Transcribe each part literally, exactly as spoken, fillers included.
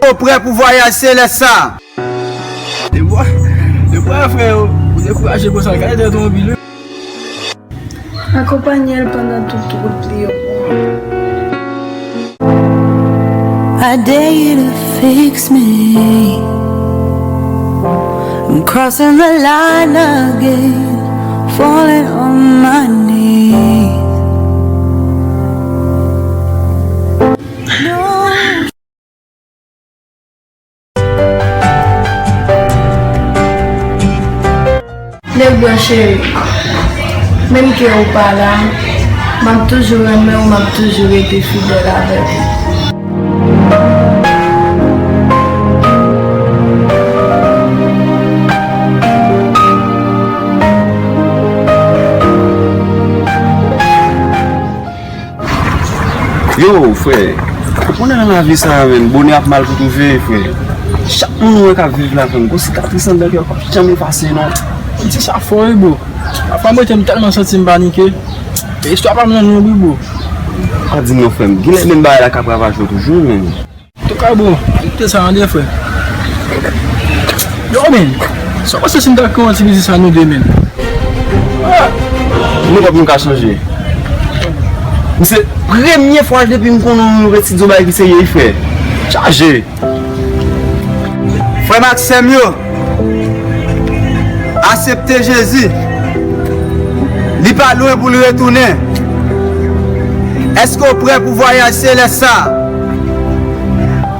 Ou prè pou vwayaj selès sa? Debwa, debwa, frè, ou dekouraje konsa, gade tèt ou anpil, wi. Akonpanye l pandan tout wout li yo pou mwen. I dare you to fix me. I'm crossing the line again, falling on my knees. No. Nèg blan cheri, menm ke ou pa la, m ap toujou renmen w, m ap toujou rete fidèl avèk ou. Yo, frè, ou konnen nan lavi sa a, menn, bonè ap mal pou twouve, frè. Chak moun ou wè k ap viv la, frè m, gon sikatris anndan kè w k p ap janm efase, non. Ou di sa fò, wi, bro. Pafwa, mwen, m tèlman santi m panike. E istwa pa m nan non, wi, bro. Pa di m non, frè m. Genlè menm bagay la k ap ravaje w toujou, menn. Antouka, bro, kite sa ande, frè. Yo, men, sa w panse si m ta kòmanse ti biznis sa nou de, men? Ah! Nou kòb nou ka chanje. Men se premye fwa depi m konnen w retid yon bagay ki serye, wi, frè. Chaje. Frè m ak sè m yo, asepte Jezi. Li pa lwen pou l retounen. Èske w prè pou vwayaj selès sa a?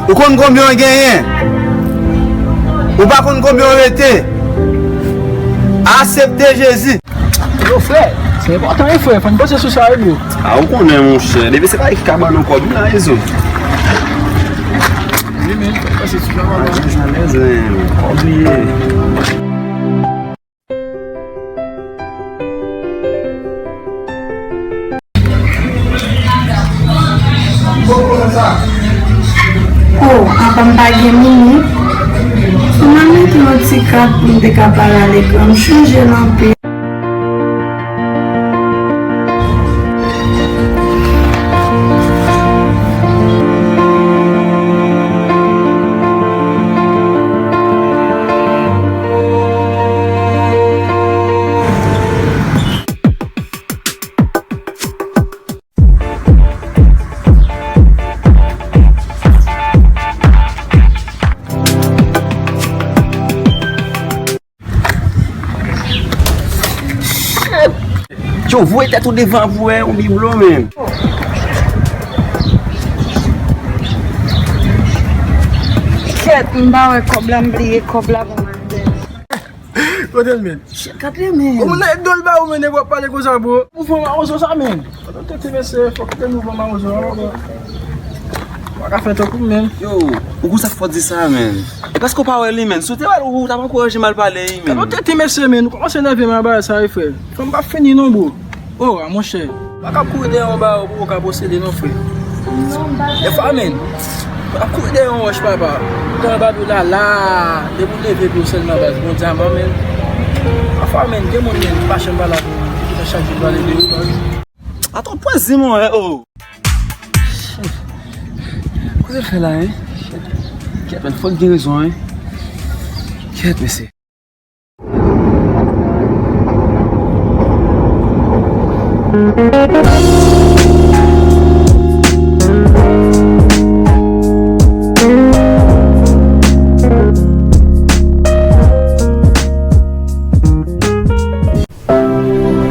Ou konn konbyen w genyen? Ou pa konn konbyen w rete? Asepte Jezi. Yo, frè, se enpòtan, wi, frè. Fò n panse sou sa, wi, bro. A, ou konnen, monchè. Depi se pa ki ka ban nou kòb, nou nan rezon. Wi, men, fò n panse sou sa, wi. A, se sa, men, kòb li ye. Oh, apa m pa gen minit? Ou man mete yon ti kat pou m te ka pale Alegra, m chanje l anpil. Yo, voye tèt ou devan pou wè yon biblo, men. Kèt, m pa wè kòb la, m bliye kòb la pou mwen. Kote l, men? Shit, kote l, men? Bon, moun nan e do l ba ou, men, nèg w ap pale konsa, bro. Mouvman mawozo sa, men. Kote w tete, mesye, fòk kite mouvman mawozo a, bro. Pa ka fè tankou m, men. Yo, ou konsa fò di sa, men. E paske w pa wè li, men. Si w te wè l, ou t ap ankouraje mal pale, men. Kote w tete, mesye, men. Ou kòmanse nève m a bagay sa, wi, frè. Fanm pa fini, non, bro. Oh, a monchè. Pa ka kouri dèyè yon bawo pou ou ka posede non, frè. Dèfwa, men, pa ka kouri dèyè yon wòch, papa. Ou te anba dlo la, la, depi w leve pye w sèlman, baz, gon dyaman, men. Pafwa, men, gen moun, men, ki pa janm pale avè w, ki toutan chak jou pale de ou, baz. Atann, pwen zin mwen, oh. Kote l fè la, en? Kèt, men, fòk gen rezon, en. Kèt, mesye.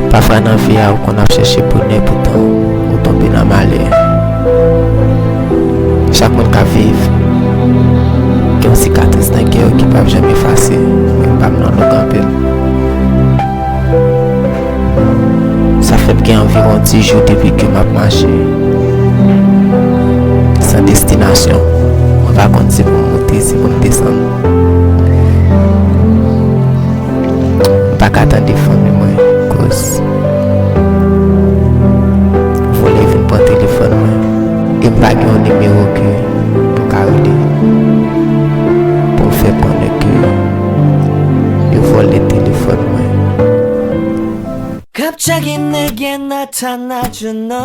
Pafwa nan vi a, ou konn ap chèche bonè, poutan ou tonbe nan malè. Chak moun k ap viv gen yon sikatris nan kè yo ki p ap janm efase. Mwen pa m nan long anpil. Sa fè m gen anviwon dis jou depi ke m ap mache san destinasyon. Mwen pa konn si pou m moute, si pou m desann. M pa ka tande fanmi mwen, koz vòlè vin pran telefòn mwen. E m pa gen yon nimewo ke pou m ka rele pou m fè konnen ke yo vòlè telefòn mwen. Kapchaki nèg ye natanajono.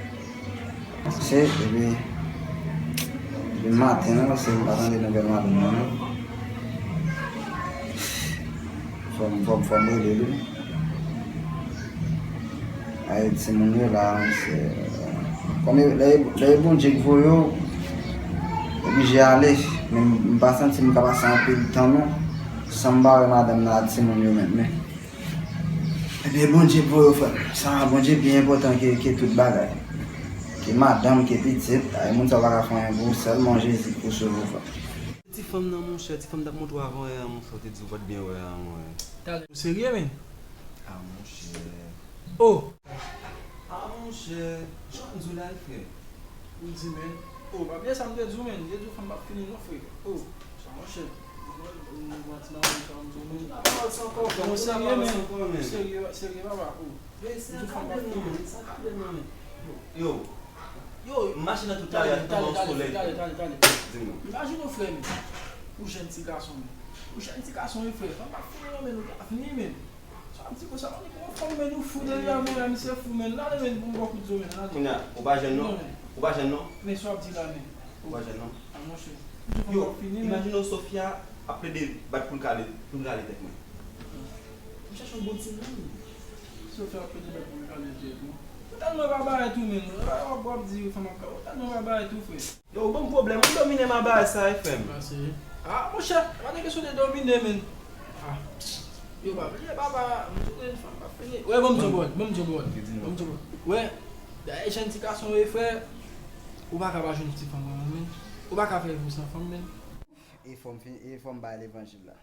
Se, epi, depi maten nan, se m pa tande nouvèl madanm nan, non. Fò m, fò m, fò m rele l, wi. Ay, timoun yo la, se, kòm e, lè, lè e Bondye k voye w, oblije ale. Men m, m pa santi m ka pase anpil tan, non, san m pa wè madanm nan ak timoun yo menm, men. Ebyen, Bondye k voye w, frè m. Sa, Bondye pi enpòtan ke, ke tout bagay. Ke madanm, ke pitit, ay, moun sa yo pa ka fè anyen pou ou, sèlman Jezi pou sove w, frè m. Ti fanm nan, monchè, ti fanm t ap montre w avan yè a, monchè, w te di w pa t byen wè a, monchè. Talè. Ou serye, men? Ah, monchè. Oh! Ah, monchè, jan m di w la, frè. Ou di, men. Oh, pa bliye sa m te di w, men. M te di w fanm p ap fini, non, frè. Oh, sa, monchè. Ou manti nan sa m di w, men. Ou serye, men. Ou serye, serye, papa. Oh. M di w fanm p ap fini. Yo. Yo, m mache nan tout lari a, tout anba yon solèy. Talè, talè, talè, talè. Di m non. Imajine w, frè, men. Ou jèn ti gason, men. Ou jèn ti gason, wi, frè. Fanm pa fini, non, men, ou ta fini, men. Sa w ap di konsa, men, ou fanm, men, ou fou de li a, men, misye fou, men. N ale, men, pou m ba w kout zo, men, n ale. Kounye a, ou pa jèn, non? Non, men. Ou pa jèn, non? Men sa w ap di la, men. Ou pa jèn, non? A, monchè. Yo, fanm pa fini, men. Imajine w, Sofia ap plede bat pou l kale, pou l kale tèt mwen. M chèche yon bon timoun. Sofia ap plede bat pou l kale tèt ou. Ou tèlman pa bay tou, men. W ap, w ap di fanm ap ka-, ou tèlman pa bay tou, frè. Yo, ou ban m pwoblèm, ou domine m a bagay sa, wi, frè m. Pase. Ah, monchè, pa gen kesyon de domine, men. Ah. Yo, pa bliye, papa, m di w fanm pa fini. Wè, ban m di w bòl, ban m di w bòl. Ban m di w bòl. Wè, dayè, jèn ti gason, wi, frè, ou pa ka pa jwenn ti fanm, men. Ou pa ka fè vi w san fanm, men. E fò m fin, e fò m bay levanjil la.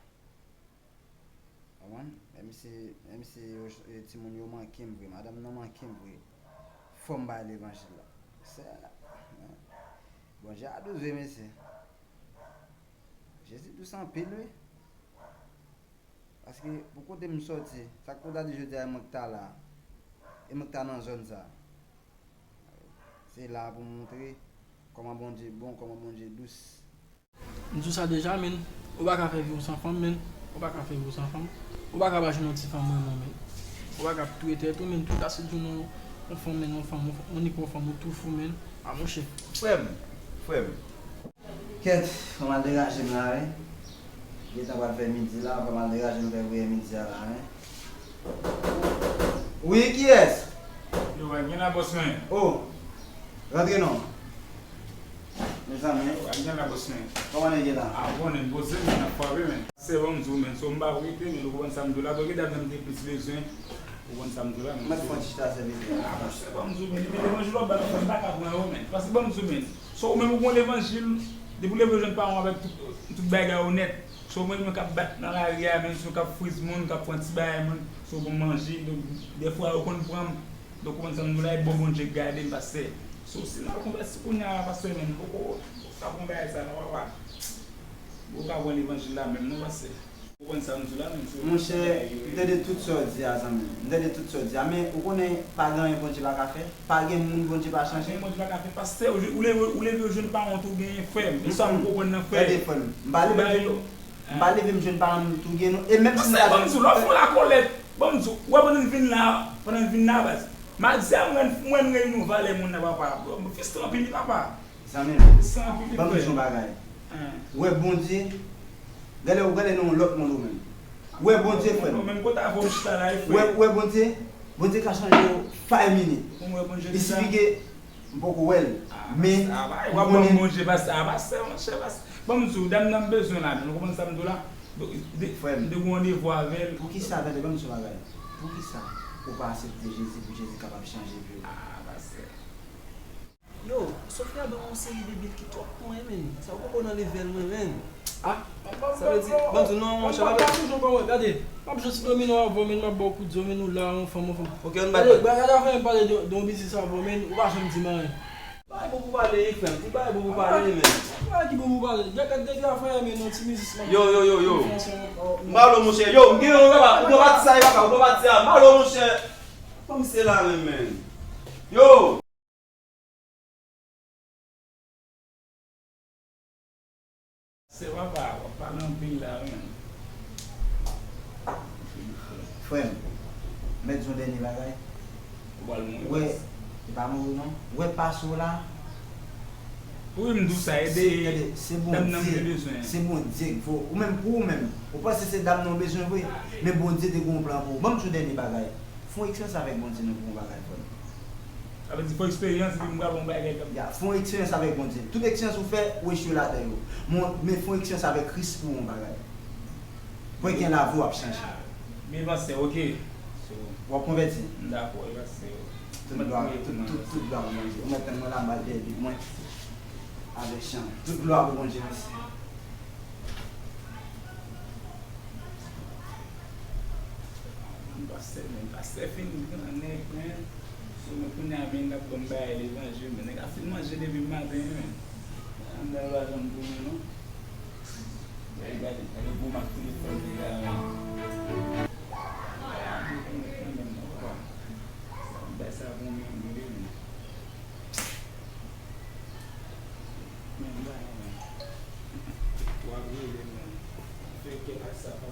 Konprann? Menm si, menm si yo, e, timoun yo manke m vre, madanm nan manke m vre, fò m bay levanjil la. Sè, Bondye a dous vre, mesye. Jezi dous anpil, wi. Paske pou kote m sòti, sa k pou ta di jodi a, e mwen k ta la, e mwen k ta nan zòn sa. Se la pou m montre kòman Bondye bon, kòman Bondye dous. M di w sa deja, men. Ou pa ka fè vi w san fanm, men. Ou pa ka fè vi w san fanm. Ou pa ka pa jwenn yon ti fanm renmen w, men. Ou pa ka touye tèt ou, men. Tout ase di w non, yon fanm, men, yon fanm, yon fanm, yon nik yon fanm, ou tou fou, men. A, monchè. Frè m, frè m. Kèt, fò m al degaje m la, wi. Gentan pral fè midi la, fò m al degaje m fè priyè midi a la, wi. Wi, kiyès? Yo, pa gen la, bòs mwen. Oh, rantre non. Mezanmi. Yo, pa gen la, bòs mwen. Kòman nèg ye la? A, bon, nèg poze, men, n ap frape, men. Se bon, m di w, men, so m pa rete, men, ou konprann sa m di w la, donk, e dam nan m te plis bezwen, ou konprann sa m di w la, men. Mwen fè yon ti chita sèvis. A, monchè, bon, m di w, men, li mete levanjil w ap ba m, men, m pa ka pran yo, men. Paske, bon, m di w, men, so ou menm ou gon levanjil, depi w leve w jwenn paran w avèk tout, tout bagay ou nèt. So, mwen menm k ap bat nan lari a, menm si w k ap friz moun, k ap pran ti bagay moun, so, pou manje, donk, dèfwa, yo konn pran m. Donk, ou konn sa m di w la, e bon Bondye k gade m, pastè. So, si m al konvèti kounye a la, pastè, men, m poko, poko ka pran bagay sa, non, papa. M poko ka pran levanjil la, menm, non, pastè. Ou konn sa m di w la, menm, so, Monchè, m tande tout sa w di a, zanmi m. M tande tout sa w di a, men, ou konnen, pa gen anyen Bondye pa ka fè. Pa gen moun Bondye pa chanje. Gen Bondye pa ka fè. Pastè, ou, ou leve, ou leve, ou jwenn paran w tou genyen, frè m. E sa m konprann nan, frè. Tande, frè m. M pa leve, m pa leve m jwenn paran m tou genyen, non. E menm si m ta jwenn. Pastè, ban m di w, lè w fè yon lakòlèt, ban m di w, ou wè pandan n vin la, pandan n vin la, baz. Madi a, mwen, mwen reyini w valè moun nan, papa. Fristran anpil, wi, papa. Zanmi m, ban m di w yon bagay. Wè Bondye, gade, ou gade nan yon lòt mond ou menm. Wè Bondye, frè m. Menm kote avè w chita la, frè. Wè, wè Bondye, Bondye ka chanje w five minutes. Bon, wè Bondye deja. Il suffit que m poko wè l. Men, w ap ban m Bondye, pastè, a, pastè, monchè, pastè. Ban m di w, dam nan m bezwen la, men, ou konprann sa m di w la? Frè m, m te gon randevou avè l. Poukisa, tande, ban m di w yon bagay. Poukisa ou pa aksepte Jezi pou Jezi kapab chanje vi w? A, pastè. Yo, Sofia ban m yon seri de bit ki twòp pou mwen, men. Sa yo poko nan level mwen, men. Ah, sa vle di, ban m di w non, monchè, pa vle. Toujou ban mwen, gade. M ap jwe ti domino avè w, men, m ap ba w kout zo, men, ou la, yon fanm, yon fanm. Ok, ann bay. Gade, gade, gade afè m pale de, de yon biznis avè w, men, ou pa janm di m anyen. Bay bon pou pale, wi, frè m. Ti bay bon pou pale, men. Bagay ki bon pou pale. Gade, gade, gade, afè, men non, ti mizik, man. Yo, yo, yo, yo. M pale w, monchè. Yo, m gen yon papa, ou pran pati sa, e papa, ou pran pati sa. M pale w, monchè. Kòm se la menm, men. Yo! Se papa, w ap pale anpil la, men. Frè m, mèt di yon dènye bagay. Ou pral mouri. Wè, e pa mouri non. Wè pase w la. Wi, m di w sa, ede dam nan m te bezwen. Se Bondye k voye w. Ou menm, pou ou menm, ou panse se dam nan w bezwen vre, men Bondye te gen yon plan pou ou. Ban m di w dènye bagay. Fè yon eksperyans avèk Bondye nan pou yon bagay, frè m. Sa vle di fè yon eksperyans epi m pral yon bagay k ap. Ya, fè yon eksperyans avèk Bondye. Tout eksperyans ou fè, ou echwe ladan yo. Men, men fè yon eksperyans avèk Kris pou yon bagay. Pou gen lavi w ap chanje. Byen pase, oke. W ap konvèti? M dakò, e pase. Tout glwa, tout, tout, tout glwa pou Bondye. Ou mèt tann mwen la, m al dèyè Bib mwen. Avèk chan. Tout glwa pou Bondye, mèsi. Pastè, men pastè fin gran nèg, men. Sou mwen kounye a, men, l ap ban m bagay levanjil, men nèg la fin manje depi maten, men. Anndan l pa janm tounen, non. Gade, gade, gade gwo mak telefòn nèg la, men. Bay sa pou mwen, men. Men, men. W ap rele, men. Fè kèk a sa, pa